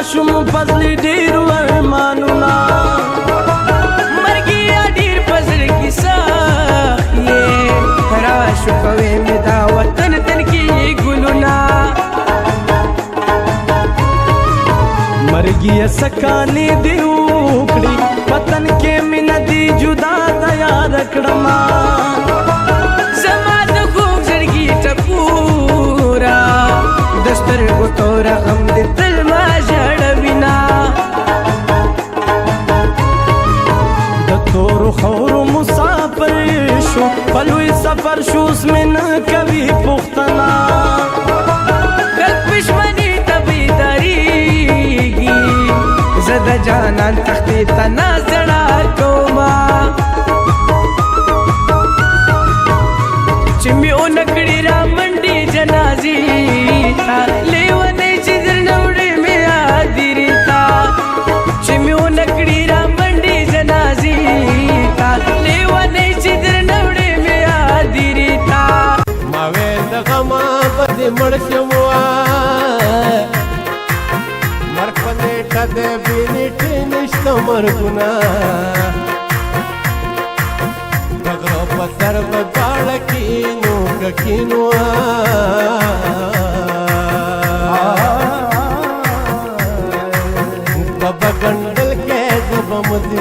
ماشوم فضل ډیر ارمانونه. مرګیا ډیر فضل کی سخ یې، را شکوي مې دا وطن تن کې ګلونه. مرګي سکانی دی وکړي، وطن کې مې ندی جدا د یار کړما. زما د خوږ زړګي ټپورا، د سترګو توره غم دې تل ما ژړوینا. د تورو خورو مسافر شو، په لوی سفر شو، اوس مې نه کوي پوښتنه. کک پښمنی ته بیداریږي، زه د جانان تختې ته نه ژړا کومه. چې مې اونکړي را منډي جنازي تا، لیونی چې درنه وړي مې ادري تا. چې مې اونکړي را منډي جنازي تا، لیونی چې درنه وړي مې ادري تا. ما ویل د غمه به دې مړ شم، مرګ په نېټه دی، بې نېټې نشته مرګونه. د غره په سر به دواړه کښېنو که کښېنو، ته به ګنډل کې، زه به مزي.